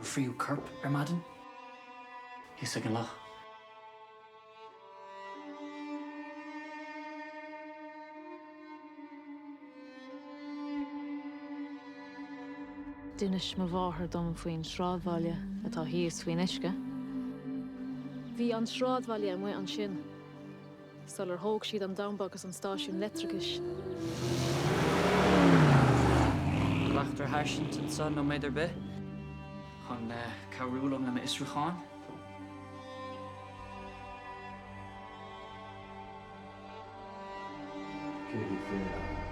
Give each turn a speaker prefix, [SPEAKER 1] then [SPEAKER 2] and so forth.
[SPEAKER 1] Fríothadh corp ar maidin thíos ag an loch.
[SPEAKER 2] D'inis mo mháthair dom faoin sráidbhaile atá thíos faoin uisce. Bhí an sráidbhaile amuigh ansin sular thóg siad an damba agus an stáisiún leictreachais.
[SPEAKER 1] Leachtar sháirsint anseo nóiméad ar bith chun cabhrú liom le m'fhiosrúchán.
[SPEAKER 3] Cé hiad féin?